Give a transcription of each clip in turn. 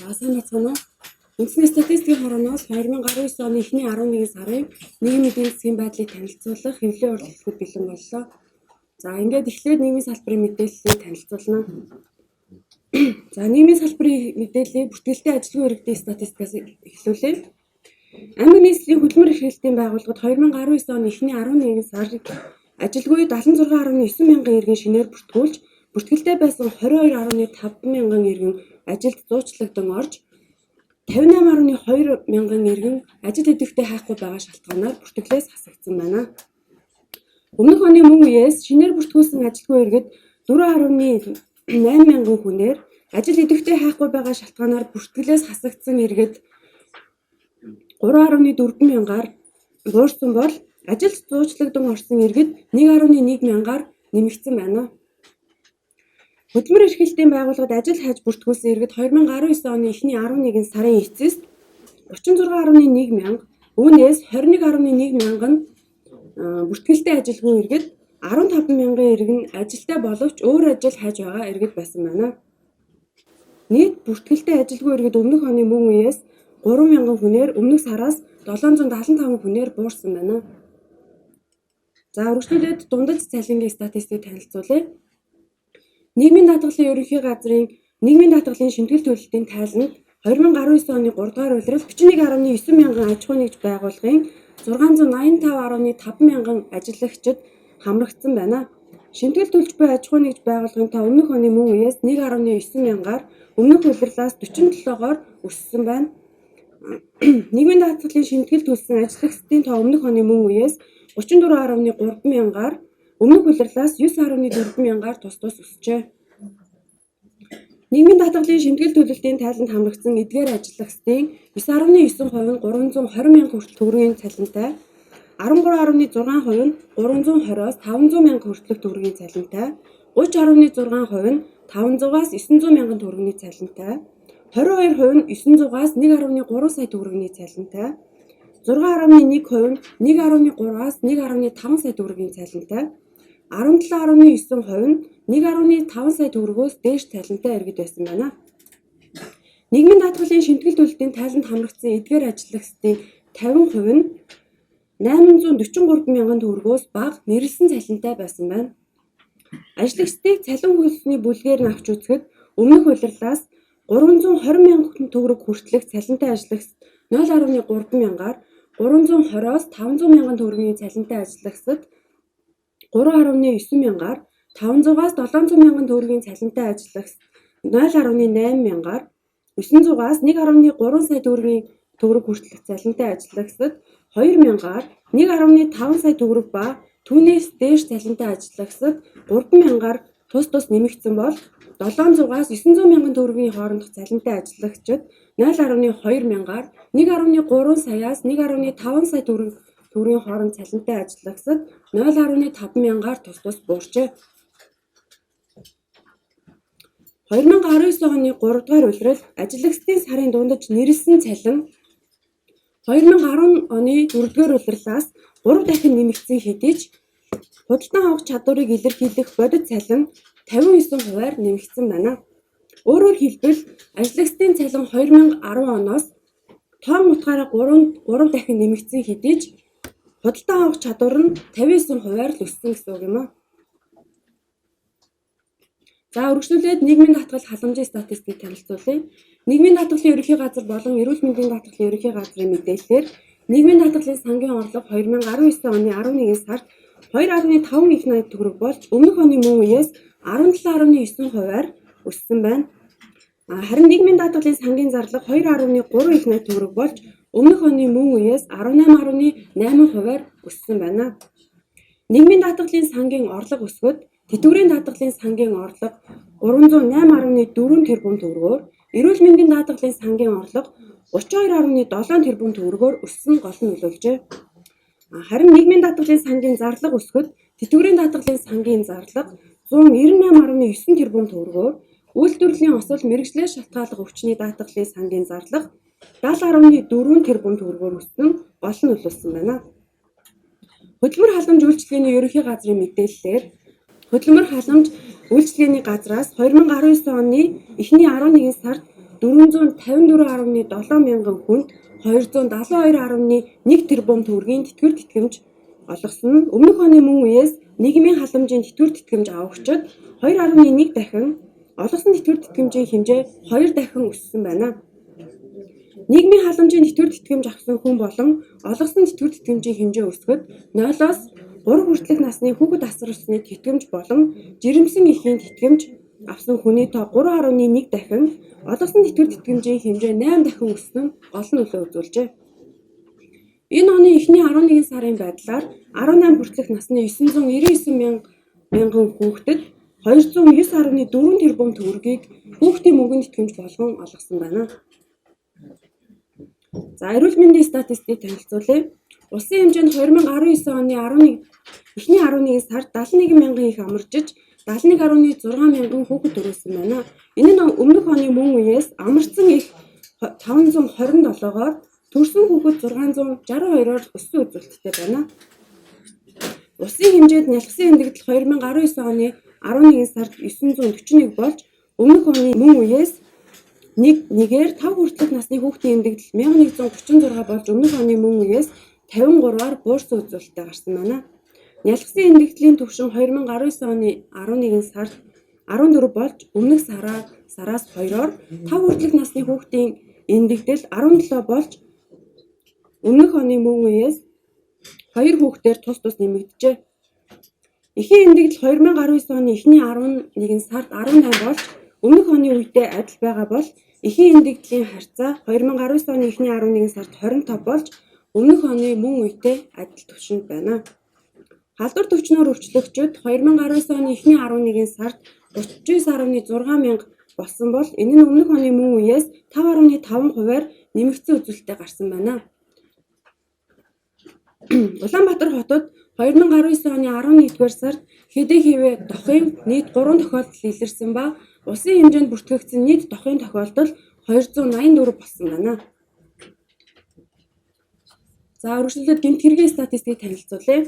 За, сайн байцгаана уу? Үндэсний статистикийн хорооноос 2019 оны эхний 11 сарын нийгмийн эдийн засгийн байдлыг танилцуулах хэвлэлийн хурал эхлэхэд бэлэн боллоо. За, ингээд эхлээд нийгмийн салбарын мэдээллийг танилцуулна. За, нийгмийн салбарын мэдээллийг бүртгэлтэй ажилгүй иргэдийн статистикаас эхлүүлье. Аймаг нийслэлийн хөдөлмөр эрхлэлтийн байгууллагад 2019 оны эхний 11 сард ажилгүй 76.9 мянган иргэн шинээр бүртгүүлж, бүртгэлтэй байсан 22.5 мянган иргэн ажилд зуучлагдан орж, 58.2 мянган иргэн ажил идэвхтэй хайхгүй байгаа шалтгаанаар бүртгэлээс хасагдсан байна. Өмнөх оны мөн үеэс шинээр бүртгүүлсэн ажилгүй иргэд 4.8 мянган хүнээр, ажил идэвхтэй хайхгүй байгаа шалтгаанаар бүртгэлээс хасагдсан иргэд 3.4 мянгаар буурсан бол ажилд зуучлагдан орсон иргэд 1.1 мянгаар нэмэгдсэн байна. Хөдөлмөр эрхлэлтийн байгууллагад ажил хайж бүртгүүлсэн иргэд 2019 оны эхний 11 сарын эцэст 36.1 мянга, үүнээс 21.1 мянга нь бүртгэлтэй ажилгүй иргэд, 15 мянган иргэн ажилтай боловч өөр ажил хайж байгаа иргэд байсан байна. Нийт бүртгэлтэй ажилгүй иргэд өмнөх оны мөн үеэс 3 мянган хүнээр, өмнөх сараас 775 хүнээр буурсан байна. За, үргэлжлүүлээд дундаж цалингийн статистикийг танилцуулъя. Нийгмийн даатгалын ерөнхий газрын нийгмийн даатгалын шимтгэл төлөлтийн тайланд 2019 оны 3 дугаар улирал 41.9 мянган аж ахуй нэгж байгууллагын 685.5 мянган ажиллагчид хамрагдсан байна. Шимтгэл төлж буй аж ахуй нэгж байгууллагын тоо өмнөх оны мөн үеэс 1.9 мянгаар, өмнөх улирлаас 47-оор өссөн байна. Нийгмийн даатгалын шимтгэл төлсөн ажиллагчдын тоо өмнөх оны мөн үеэс 34.3 мянгаар, өмнөх улирлаас 9.4 мянгаар тус тус өсжээ. Нийгмийн даатгалын шимтгэл төлөлтийн тайланд хамрагдсан эдгээр ажиллагчдын 9.9% нь 320 мянга хүртэл төгрөгийн цалинтай, 13.6% нь 320-оос 500 мянга хүртэлх төгрөгийн цалинтай, 30.6% нь 500-аас 900 мянган төгрөгийн цалинтай, 22% нь 900-аас 1.3 сая төгрөгийн цалинтай, 6.1% нь 1.3-аас 1.5 сая төгрөгийн цалинтай, 17.9% нь 1.5 сая төгрөгөөс дээш цалинтай иргэд байсан байна. Нийгмийн даатгалын шимтгэл төлөлтийн тайланд хамрагдсан эдгээр ажиллагчдын 50% нь 843 мянган төгрөгөөс бага нэрлэсэн цалинтай байсан байна. Ажиллагчдыг цалин хөлсний бүлгээр нь авч үзэхэд өмнөх улирлаас 320 мянган төгрөг хүртэлх цалинтай ажиллагч 0.3 мянгаар, 320-оос 500 мянган төгрөгийн цалинтай ажиллагчид 3.9 мянгаар, 500-аас 700 мянган төгрөгийн цалинтай ажиллагч 0.8 мянгаар, 900-аас 1.3 сая төгрөгийн төгрөг хүртэлх цалинтай ажиллагчид 2 мянгаар, 1.5 сая төгрөг ба түүнээс дээш цалинтай ажиллагчид 3 мянгаар тус тус нэмэгдсэн бол 700-аас 900 мянган төгрөгийн хоорондох цалинтай ажиллагчид 0.2 мянгаар, 1.3 саяас 1.5 сая төгрөгийн хооронд цалинтай ажиллагчид 0.5 мянгаар тус тус буурчээ. 2019 оны 3 дугаар улирал ажиллагчдын сарын дундаж нэрлэсэн цалин 2010 оны 4 дугаар улирлаас 3 дахин нэмэгдсэн хэдий ч худалдан авах чадварыг илэрхийлэх бодит цалин 59%-аар нэмэгдсэн байна. Өөрөөр хэлбэл, ажиллагчдын цалин 2010 оноос тоон утгаараа 3 дахин нэмэгдсэн хэдий ч худалдан авах чадвар нь 59%-аар л өссөн гэсэн үг юм аа. За, үргэлжлүүлээд нийгмийн даатгал халамжийн статистикийг танилцуулъя. Нийгмийн даатгалын ерөнхий газар болон эрүүл мэндийн даатгалын ерөнхий газрын мэдээллээр нийгмийн даатгалын сангийн орлого 2019 оны 11 сард 2.5 их 80 төгрөг болж өмнөх оны мөн үеэс 17.9%-аар өссөн байна. Харин нийгмийн даатгалын сангийн зарлага 2.3 их 80 төгрөг болж өмнөх оны мөн үеэс 18.8%-аар өссөн байна. Нийгмийн даатгалын сангийн орлого өсгөхөд тэтгэврийн даатгалын сангийн орлого 308.4 тэрбум төгрөгөөр, эрүүл мэндийн даатгалын сангийн орлого 32.7 тэрбум төгрөгөөр өссөн гол нь нөлөөлжээ. Харин нийгмийн даатгалын сангийн зарлага өсгөхөд тэтгэврийн даатгалын сангийн зарлага 198.9 тэрбум төгрөгөөр, үйлдвэрлэлийн осол мэргэжлээс шалтгааллах өвчний даатгалын сангийн зарлага 70.4 тэрбум төгрөгөөр өссөн гол нь нөлөөлсөн байна. Хөдөлмөр халамж үйлчилгээний ерөнхий газрын мэдээллээр хөдөлмөр халамж үйлчилгээний газраас 2019 оны эхний 11 сард 454.7 мянган хүнд 272.1 тэрбум төгрөгийн тэтгэвэр тэтгэмж олгосон нь өмнөх оны мөн үеэс нийгмийн халамжийн тэтгэвэр тэтгэмж авагчид 2.1 дахин, олгосон тэтгэвэр тэтгэмжийн хэмжээ 2 дахин өссөн байна. Нийгмийн халамжийн тэтгэвэр тэтгэмж авсан хүн болон олгосон тэтгэвэр тэтгэмжийн хэмжээ өсөхөд 0-оос 3 хүртэлх насны хүүхэд асруулсны тэтгэмж болон жирэмсэн эхийн тэтгэмж авсан хүний тоо 3.1 дахин, олгосон тэтгэвэр тэтгэмжийн хэмжээ 8 дахин өссөн гол нөлөө үзүүлжээ. Энэ оны эхний 11 сарын байдлаар 18 хүртэлх насны 999 мянган хүүхдэд 209.4 тэрбум төгрөгийг хүүхдийн мөнгөний тэтгэмж болгон олгосон байна. За, эрүүл мэндийн статистикийг танилцуулъя. Улсын хэмжээнд 2019 оны 11 эхний 11 сард 71 мянган их амаржиж 71.6 мянган хүүхэд төрүүлсэн байна. Энэ нь өмнөх оны мөн үеэс амарсан их 527-оор, төрсэн хүүхэд 662-оор өссөн үзүүлэлттэй байна. Улсын хэмжээнд нялхсан эмдэгдэл 2019 оны 11 сард 941 болж өмнөх оны мөн үеэс 1-ээр 5 хүртэлх насны хүүхдийн эмдэгдэл 1136 болж өмнөх оны мөн үеэс 53-аар буурсан үзүүлэлттэй гарсан байна. Нялхсан эмдэгдлийн түвшин 2019 оны 11 сард 14 болж өмнөх сараас 2-оор, 5 хүртэлх насны хүүхдийн эмдэгдэл 17 болж өмнөх оны мөн үеэс 2 хүүхдээр тус тус нэмэгджээ. Эхийн эмдэгдэл 2019 оны эхний 11 сард 18 болж өмнөх оны үетэй адил байгаа бол эхийн эмдэгдлийн харьцаа 2019 оны эхний 11 сард 25 болж өмнөх оны мөн үетэй адил түвшинд байна. Халдвар төвчнөөр өвчлөгчид 2019 оны эхний 11 сард 39.6 мянга болсон бол энэ нь өмнөх оны мөн үеэс 5.5 хувиар нэмэгдсэн үзүүлэлттэй гарсан байна. Улаанбаатар хотод 2019 оны 11-р сард хэдий дохын нийт 3 тохиолдол илэрсэн ба улсын хэмжээнд бүртгэгдсэн нийт дохын тохиолдол 284 болсон байна. За, үргэлжлүүлээд гэмт хэргийн статистикийг танилцуулъя.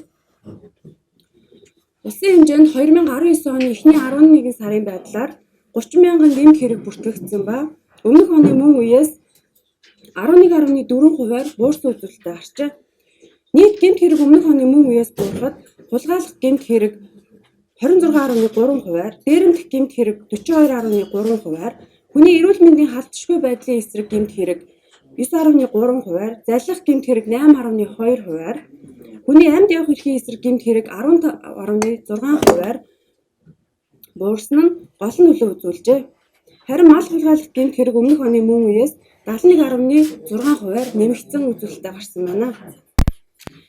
Улсын хэмжээнд 2019 оны эхний 11 сарын байдлаар 30 мянган гэмт хэрэг бүртгэгдсэн ба өмнөх оны мөн үеэс 11.4 хувиар буурсан үзүүлэлттэй гарчээ. Нийт гэмт хэрэг өмнөх оны мөн үеэс буурахад хулгайлах гэмт хэрэг 26.3 хувиар, дээрэмдэх гэмт хэрэг 42.3 хувиар, хүний эрүүл мэндийн халдшгүй байдлын эсрэг гэмт хэрэг 9.3 хувиар, залхих гэмт хэрэг 8.2 хувиар, хүний амьд явах эрхийн эсрэг гэмт хэрэг 10.6 хувиар буурсан нь гол нөлөө үзүүлжээ. Харин мал хулгайлах гэмт хэрэг өмнөх оны мөн үеэс 71.6 хувиар нэмэгдсэн үзүүлэлттэй гарсан байна.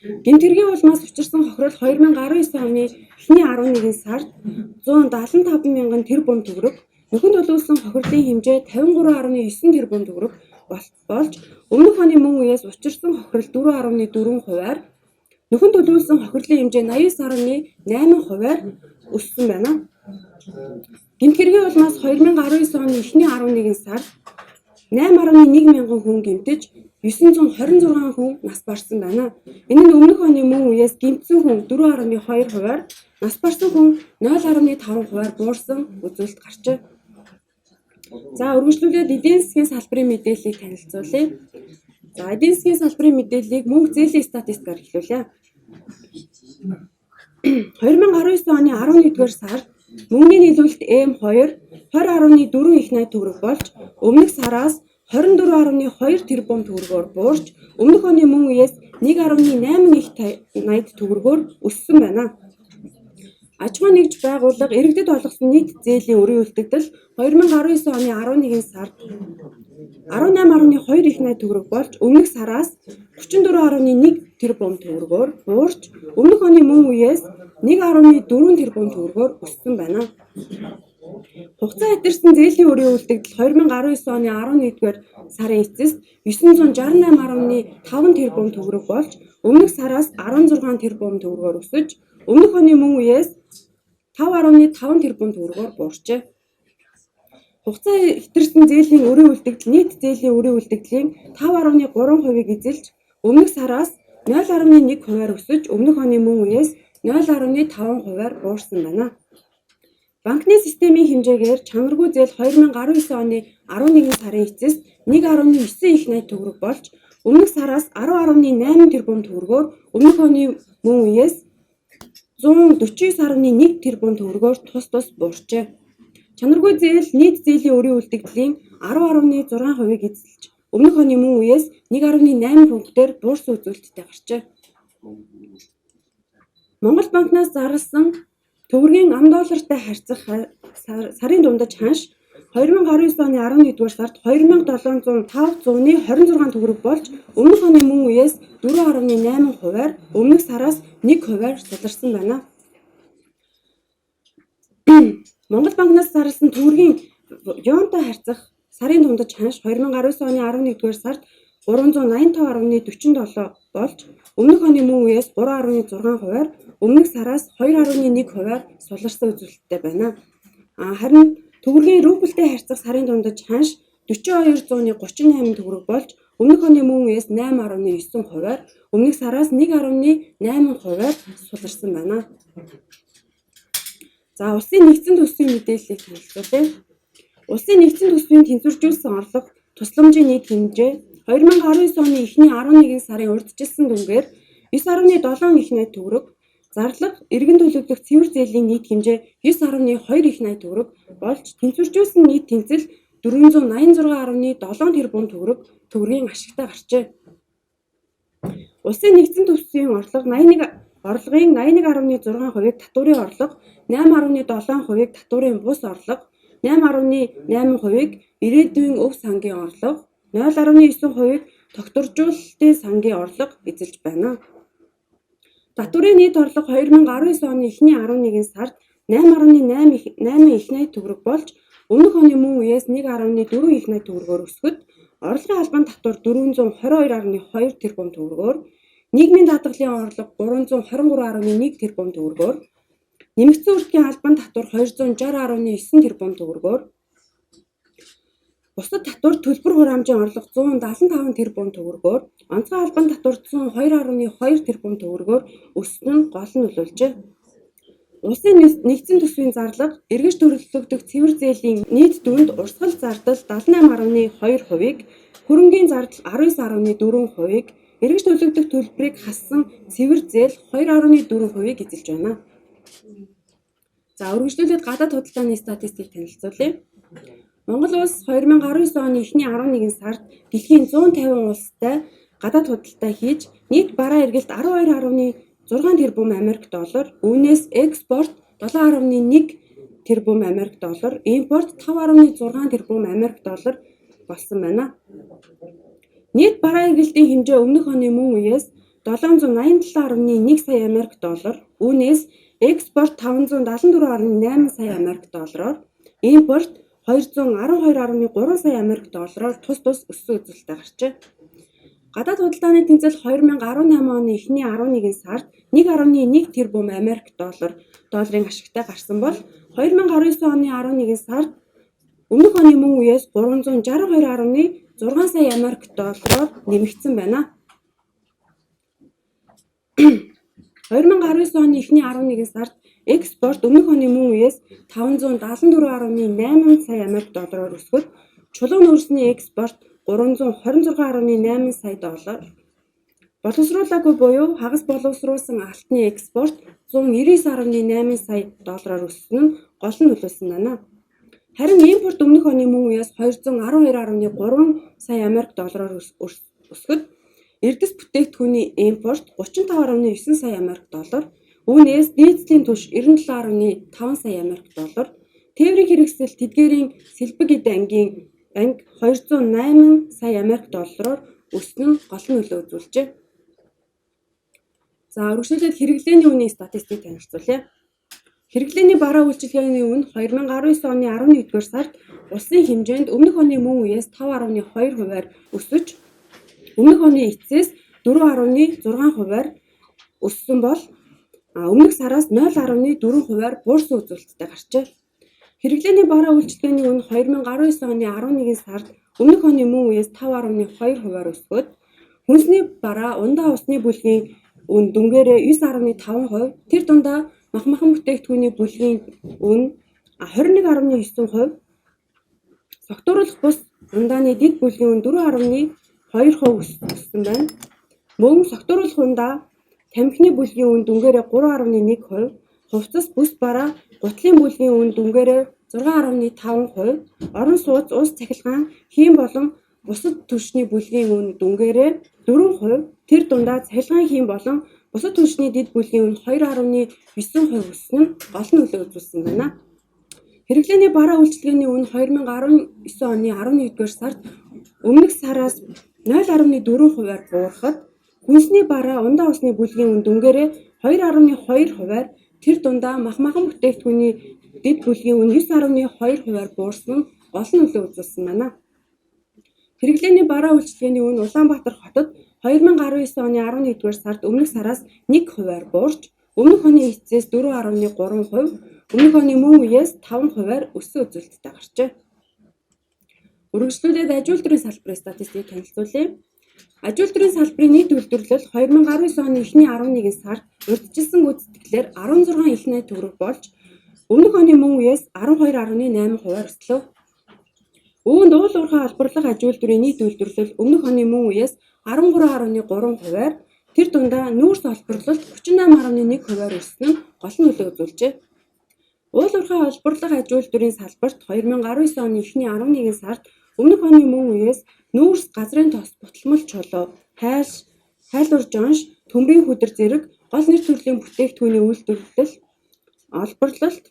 Гэмт хэргийн улмаас учирсан хохирол 2019 оны эхний 11 сард 175 мянган тэрбум төгрөг, нөхөн төлөвлөсөн хохирлын хэмжээ 53.9 тэрбум төгрөг болж өмнөх оны мөн үеэс учирсан хохирол 4.4 хувиар, нөхөн төлөвлөсөн хохирлын хэмжээ 89.8 хувиар өссөн байна. Гэмт хэргийн улмаас 2019 оны эхний 11 сард 8.1 мянган хүн гэмтэж 926 хүн нас барсан байна. Энэ нь өмнөх оны мөн үеэс гэмтсэн хүн 4.2 хувиар, нас барсан хүн 0.5 хувиар буурсан үзүүлэлт гарчээ. За, үргэлжлүүлээд эдийн засгийн салбарын мэдээллийг танилцуулъя. За, эдийн засгийн салбарын мэдээллийг мөнгө зээлийн статистикаар эхлүүлье. 2019 оны 11-р сард мөнгөний нийлүүлэлт М2 20.4 их 80 төгрөг болж өмнөх сараас 24.2 тэрбум төгрөгөөр буурч өмнөх оны мөн үеэс 1.8 их 80 төгрөгөөр өссөн байна. Аж ахуйн нэгж байгууллага иргэдэд олгосон нийт зээлийн өрийн үлдэгдэл 2019 оны 11 сард 18.2 их 80 төгрөг болж өмнөх сараас 34.1 тэрбум төгрөгөөр буурч өмнөх оны мөн үеэс 1.4 тэрбум төгрөгөөр өссөн байна. Хугацаа хэтэрсэн зээлийн өрийн үлдэгдэл 2019 оны 11-р сарын эцэст 968.5 тэрбум төгрөг болж өмнөх сараас 16 тэрбум төгрөгөөр өсөж өмнөх оны мөн үеэс 5.5 тэрбум төгрөгөөр буурчээ. Хугацаа хэтэрсэн зээлийн өрийн үлдэгдэл нийт зээлийн өрийн үлдэгдлийн 5.3%-ийг эзэлж өмнөх сараас 0.1 хувиар өсөж өмнөх оны мөн үеэс 0.5 хувиар буурсан байна. Банкны системийн хэмжээгээр чанаргүй зээл 2019 оны 11 сарын эцэст 1.9 их 80 төгрөг болж өмнөх сараас 10.8 тэрбум төгрөгөөр, өмнөх оны мөн үеэс 149.1 тэрбум төгрөгөөр тус тус буурчээ. Чанаргүй зээл нийт зээлийн өрийн үлдэгдлийн 10.6%-ийг эзэлж өмнөх оны мөн үеэс 1.8 пунктээр буурсан үзүүлэлттэй гарчээ. Монгол банкнаас зарласан төгрөгийн ам доллартай харьцах сарын дундаж ханш 2019 оны 11-р сард 2705.26 төгрөг болж өмнөх оны мөн үеэс 4.8 хувиар, өмнөх сараас 1 хувиар суларсан байна. Монгол банкнаас зарласан төгрөгийн юантай харьцах сарын дундаж ханш 2019 оны 11-р сард 385.47 болж өмнөх оны мөн үеэс 3.6 хувиар, өмнөх сараас 2.1 хувиар суларсан үзүүлэлттэй байна. Харин төгрөгийн рубльтэй харьцах сарын дундаж ханш 42.38 төгрөг болж өмнөх оны мөн үеэс 8.9 хувиар, өмнөх сараас 1.8 хувиар суларсан байна. За, улсын нэгдсэн төсвийн мэдээллийг танилцуулъя. Улсын нэгдсэн төсвийн тэнцвэржүүлсэн орлого тусламжийн нийт хэмжээ 2019 оны эхний 11 сарын урьдчилсан дүнгээр 9.7 их 80 төгрөг, зарлага эргэн төлөгдөх цэвэр зээлийн нийт хэмжээ 9.2 их 80 төгрөг болж тэнцвэржүүлсэн нийт тэнцэл 486.7 тэрбум төгрөгийн ашигтай гарчээ. Улсын нэгдсэн төсвийн орлого 81 орлогын 81.6%-ийг татварын орлого, 8.7%-ийг татварын бус орлого, 8.8%-ийг ирээдүйн өв сангийн орлого, 0.9%-ийг тогтворжуулалтын сангийн орлого эзэлж байна. Татварын нийт орлого 2019 оны эхний 11 сард 8.8 их 80 төгрөг болж өмнөх оны мөн үеэс 1.4 их 80 төгрөгөөр өсөхөд орлогын албан татвар 422.2 тэрбум төгрөгөөр, нийгмийн даатгалын орлого 323.1 тэрбум төгрөгөөр, нэмэгдсэн үүрдгийн албан татвар 260.9 тэрбум төгрөгөөр, бусад татвар төлбөр хураамжийн орлого 175 тэрбум төгрөгөөр, онцгой албан татвар 102.2 тэрбум төгрөгөөр өссөн нь гол нөлөөлжээ. Улсын нэгдсэн төсвийн зарлага эргэж төлөвлөгдөх цэвэр зээлийн нийт дүнд урсгал зардал 78.2%-ийг, хөрөнгийн зардал 19.4%-ийг, эргэж төлөгдөх төлбөрийг хассан цэвэр зээл 2.4%-ийг эзэлж байна. За, үргэлжлүүлээд гадаад худалдааны статистикийг танилцуулъя. Монгол улс 2019 оны эхний 11 сард дэлхийн 150 улстай гадаад худалдаа хийж нийт бараа эргэлт 12.6 тэрбум Америк доллар, үүнээс экспорт 7.1 тэрбум Америк доллар, импорт 5.6 тэрбум Америк доллар болсон байна. Нийт бараа эргэлтийн хэмжээ өмнөх оны мөн үеэс 787.1 сая Америк доллар, үүнээс экспорт 574.8 сая Америк доллараар, импорт 212.3 сая Америк доллараар тус тус өссөн үзүүлэлттэй гарчээ. Гадаад худалдааны тэнцэл 2018 оны эхний 11 сард 1.1 тэрбум Америк долларын ашигтай гарсан бол 2019 оны 11 сард өмнөх оны мөн үеэс 362.6 сая Америк доллараар нэмэгдсэн байна. 2019 оны эхний 11 сард экспорт өмнөх оны мөн үеэс 574.8 сая Америк доллараар өсөхөд чулуун нүүрсний экспорт 326.8 сая доллар, боловсруулаагүй буюу хагас боловсруулсан алтны экспорт 199.8 сая доллараар өссөн нь гол нь нөлөөлсөн байна. Харин импорт өмнөх оны мөн үеэс 212.3 сая Америк доллараар өсөхөд эрдэс бүтээгдэхүүний импорт 35.9 сая Америк доллар, үүнээс дизелийн түлш 97.5 сая Америк доллар, тээврийн хэрэгсэл тэдгээрийн сэлбэг эд ангийн анги 208 сая Америк доллараар өссөн нь гол нөлөө үзүүлжээ. За, үргэлжлүүлээд хэрэглээний үнийн статистик танилцуулъя. Хэрэглээний бараа үйлчилгээний үн 2019 оны 11-р сард улсын хэмжээнд өмнөх оны мөн үеэс 5.2 хувиар өсөж өмнөх оны эцэс 4.6 хувиар өссөн бол өмнөх сараас 0.4 хувиар буурсан үзүүлэлттэй гарчээ. Хэрэглээний бараа үйлчилгээний үн 2019 оны 11 сард өмнөх оны мөн үеэс 5.2 хувиар өсгөөд хүнсний бараа ундаа усны бүлгийн үн дүнгээрээ 9.5%, тэр дундаа мах махан бүтээгдэхүүний бүлгийн үн 21.9%, согтууруулах бус ундааны дэд бүлгийн үн 4.2% өссөн байна. Мөн согтууруулах ундаа тамхины бүлгийн үн дүнгээрээ 3.1%, хувцас бүс бараа гутлын бүлгийн үн дүнгээрээ 6.5%, орон сууц, ус цахилгаан, хийм болон бусад түвшний бүлгийн үн дүнгээрээ 4%, тэр дундаа цахилгаан хийм болон бусад түвшний дэд бүлгийн үн 2.9% өссөн нь гол нөлөө үзүүлсэн байна. Хэрэглээний бараа үйлчилгээний үн 2019 оны 11-р сард өмнөх сараас 0.4%-аар буурахад хүнсний бараа ундаа усны бүлгийн үн дүнгээрээ 2.2%-аар, тэр дундаа мах махан бүтээгдэхүүний дэд бүлгийн үн 9.2%-аар буурсан нь гол нөлөө үзүүлсэн байна. Хэрэглээний бараа үйлчилгээний үн Улаанбаатар хотод 2019 оны 11-р сард өмнөх сараас 1%-аар буурч, өмнөх оны эцэс 4.3%, өмнөх оны мөн үеэс 5%-аар өссөн үзүүлэлттэй гарчээ. Үргэлжлүүлээд аж үйлдвэрийн салбарын статистикийг танилцуулъя. Аж үйлдвэрийн салбарын нийт үйлдвэрлэл 2019 оны эхний 11 сард урьдчилсан гүйцэтгэлээр 16 их 80 төгрөг болж, өмнөх оны мөн үеэс 12.8%-аар өслөө. Үүнд уул уурхай олборлох аж үйлдвэрийн нийт үйлдвэрлэл өмнөх оны мөн үеэс 13.3%-аар, тэр дундаа нүүрс олборлолт 38.1%-аар өссөн нь гол нөлөө үзүүлжээ. Уул уурхай олборлох аж үйлдвэрийн салбарт 2019 оны эхний 11 сард өмнөх оны мөн үеэс нүүрс, газрын тос, буталмал чулуу, хайлуур жонш, төмрийн хүдэр зэрэг гол нэр төрлийн бүтээгдэхүүний үйлдвэрлэл олборлолт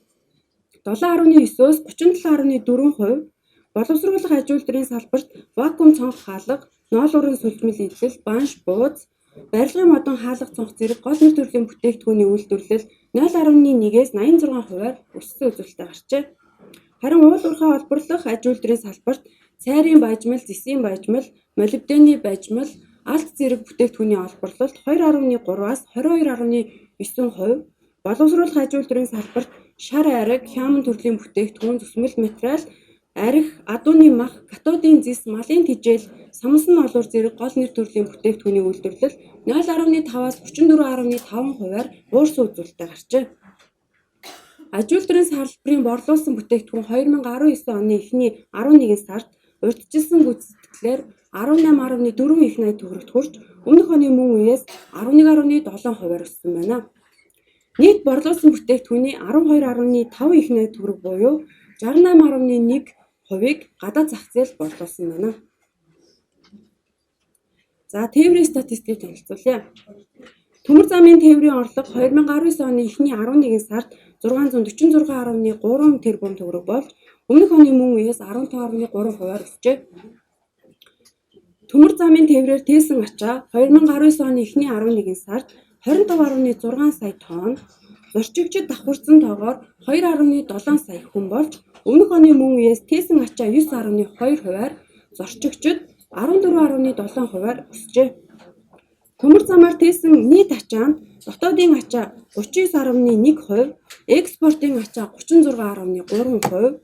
7.9-өөс 37.4%, боловсруулах аж үйлдвэрийн салбарт вакуум цонх хаалга, ноолуурын сүлжмэл идэл, банш, бууз, барилгын модон хаалга цонх зэрэг гол нэр төрлийн бүтээгдэхүүний үйлдвэрлэл 0.1-ээс 86%-аар өссөн үзүүлэлттэй гарчээ. Харин уул уурхай олборлох аж үйлдвэрийн салбарт цайрын баяжмал, зэсийн баяжмал, молибдены баяжмал, алт зэрэг бүтээгдэхүүний олборлолт 2.3-аас 22.9%, боловсруулах аж үйлдвэрийн салбарт шар айраг, хяман төрлийн бүтээгдэхүүн, зүсмэл материал, архи, адууны мах, катодын зэс, малын тэжээл, самсан олуур зэрэг гол нэр төрлийн бүтээгдэхүүний үйлдвэрлэл 0.5-аас 34.5%-аар буурсан үзүүлэлттэй гарчээ. Аж үйлдвэрийн салбарын борлуулсан бүтээгдэхүүн 2019 оны эхний 11 сард урьдчилсан гүйцэтгэлээр 18.4 их 80 төгрөгт хүрч, өмнөх оны мөн үеэс 11.7%-аар өссөн байна. Нийт борлуулсан бүтээгдэхүүний 12.5 их 80 төгрөг буюу 68.1%-ийг гадаад зах зээлд борлуулсан байна. За, тээврийн статистикийг танилцуулъя. Төмөр замын тээврийн орлого 2019 оны эхний 11 сард 646.3 тэрбум төгрөг болж, өмнөх оны мөн үеэс 15.3%-аар өсжээ. Төмөр замын тээврээр тээсэн ачаа 2019 оны эхний 11 сард 25.6 сая тонн, зорчигчид давхарцсан тоогоор 2.7 сая хүн болж, өмнөх оны мөн үеэс тээсэн ачаа 9.2%-аар, зорчигчид 14.7%-аар өсжээ. Төмөр замаар тээсэн нийт ачаанд дотоодын ачаа 39.1%, экспортын ачаа 36.3%,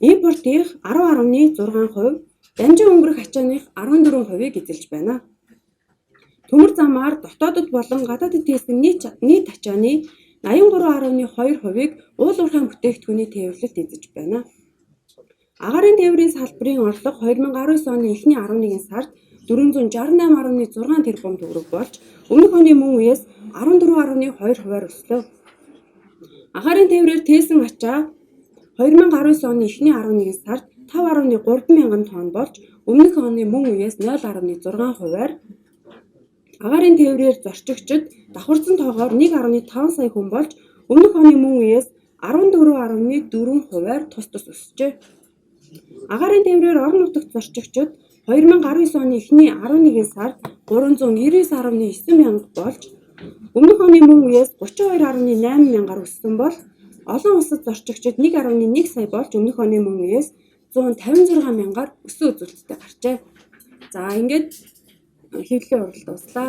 импортынх 10.6%, дамжин өнгөрөх ачааных 14%-ийг эзэлж байна. Төмөр замаар дотоодод болон гадаадд тээсэн нийт ачааны 83.2%-ийг уул уурхайн бүтээгдэхүүний тээвэрлэлт эзэж байна. Агаарын тээврийн салбарын орлого 2019 оны эхний 11 сард 468.6 тэрбум төгрөг болж, өмнөх оны мөн үеэс 14.2%-аар өслөө. Агаарын тээврээр тээсэн ачаа 2019 оны эхний 11 сард 5.3 мянган тонн болж, өмнөх оны мөн үеэс 0.6%-аар, агаарын тээврээр зорчигчид давхарцсан тоогоор 1.5 сая хүн болж, өмнөх оны мөн үеэс 14.4%-аар тус тус өсжээ. Агаарын тээврээр орон нутагт зорчигчид 2019 оны эхний 11 сард 399.9 мянга болж, өмнөх оны мөн үеэс 32.8 мянгаар өссөн бол олон улсад зорчигчид 1.1 сая болж, өмнөх оны мөн үеэс 156 мянгаар өссөн үзүүлэлттэй гарчээ. За, ингээд хэвлэлийн хурал дууслаа.